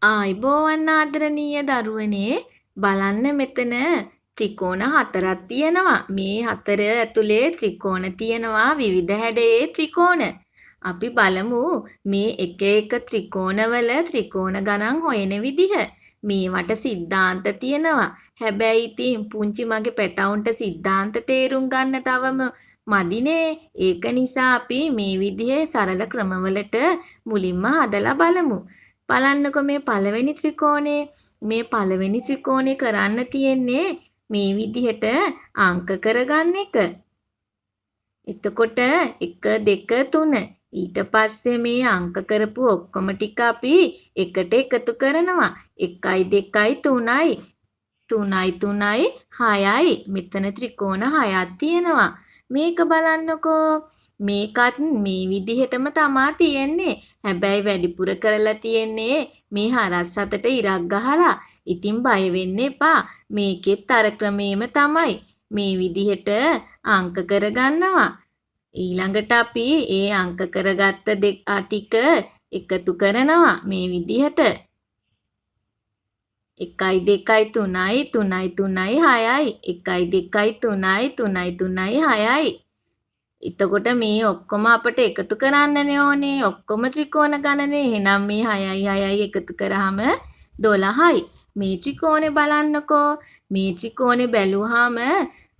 ආයුබෝවන් ආදරණීය දරුවනේ, බලන්න මෙතන ත්‍රිකෝණ හතරක් තියෙනවා. මේ හතර ඇතුලේ ත්‍රිකෝණ තියෙනවා, විවිධ හැඩයේ ත්‍රිකෝණ. අපි බලමු මේ එක එක ත්‍රිකෝණවල ත්‍රිකෝණ ගණන් හොයන විදිහ. මේවට සිද්ධාන්ත තියෙනවා. හැබැයි ඉතින් පුංචි මගේ පැටවුන්ට සිද්ධාන්ත තේරුම් ගන්න තවම මදිනේ. ඒක නිසා අපි මේ විදිහේ සරල ක්‍රමවලට මුලින්ම හදලා බලමු. බලන්නකො මේ පළවෙනි ත්‍රිකෝණේ. මේ පළවෙනි ත්‍රිකෝණේ කරන්න තියෙන්නේ මේ විදිහට අංක කරගන්න එක. එතකොට 1 2 3. ඊට පස්සේ මේ අංක කරපු ඔක්කොම ටික අපි එකට එකතු කරනවා. 1යි 2යි 3යි 3යි 3යි 6යි. මෙතන ත්‍රිකෝණ 6ක් තියෙනවා. මේක බලන්නකෝ. මේකත් මේ විදිහටම තමා තියෙන්නේ. හැබැයි වැඩිපුර කරලා තියෙන්නේ මේ හරස් අතට ඉරක් ගහලා. ඉතින් බය වෙන්න එපා. මේකෙත් අර ක්‍රමේම තමයි. මේ විදිහට අංක කරගන්නවා. ඊළඟට අපි ඒ අංක කරගත්ත ටික එකතු කරනවා මේ විදිහට. 1යි 2යි 3යි 3යි 3යි 6යි 1යි 2යි 3යි 3යි 3යි 6යි. එතකොට මේ ඔක්කොම අපට එකතු කරන්නනේ ඕනේ. ඔක්කොම ත්‍රිකෝණ ගණනේ. එහෙනම් මේ 6යි 6යි එකතු කරාම 12යි. මේ ත්‍රිකෝණේ බලන්නකෝ. මේ ත්‍රිකෝණේ බැලුවාම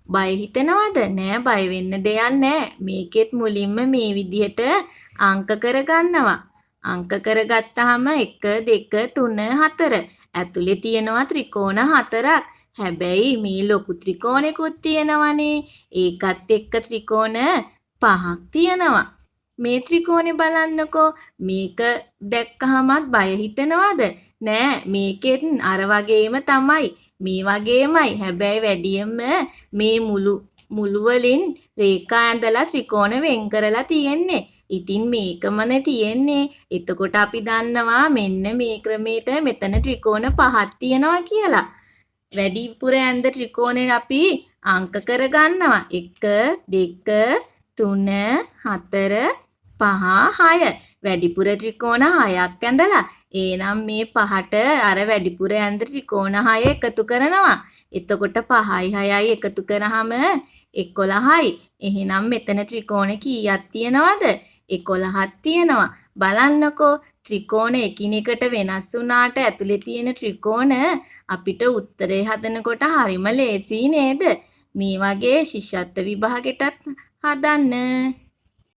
බය හිතෙනවද? නෑ, බය වෙන්න දෙයක් නෑ. මේකෙත් මුලින්ම මේ විදිහට අංක කරගන්නවා. අංක කරගත්තාම 1 2 3 4. ඇතුලේ තියෙනවා ත්‍රිකෝණ හතරක්. හැබැයි මේ ලොකු ත්‍රිකෝණෙකුත් තියෙනවනේ. ඒකත් එක්ක ත්‍රිකෝණ පහක් තියෙනවා. මේ ත්‍රිකෝණේ බලන්නකෝ. මේක දැක්කහමත් බය හිතෙනවද? නෑ, මේකෙත් අර වගේම තමයි. මේ වගේමයි. හැබැයි වැඩියෙන්ම මේ මුළු මුළු වලින් රේඛා ඇඳලා ත්‍රිකෝණ වෙන් කරලා තියෙන්නේ. ඉතින් මේකමනේ තියෙන්නේ. එතකොට අපි දන්නවා මෙන්න මේ ක්‍රමයට මෙතන ත්‍රිකෝණ පහක් තියෙනවා කියලා. වැඩිපුර ඇඳ ත්‍රිකෝණේ අපි අංක කරගන්නවා. 1 2 3 4 5 6. වැඩිපුර ත්‍රිකෝණ 6ක් ඇඳලා. එහෙනම් මේ පහට අර වැඩිපුර ඇඳ ත්‍රිකෝණ 6 එකතු කරනවා. එතකොට 5යි 6යි එකතු කරාම 11යි. එහෙනම් මෙතන ත්‍රිකෝණ කීයක් තියෙනවද? 11ක් තියෙනවා. බලන්නකෝ, ත්‍රිකෝණ එකිනෙකට වෙනස් වුණාට ඇතුලේ තියෙන ත්‍රිකෝණ අපිට උත්තරේ හදනකොට හරිම ලේසි නේද? මේ වගේ ශිෂ්‍යත්ව විභාගෙටත් හදන්න.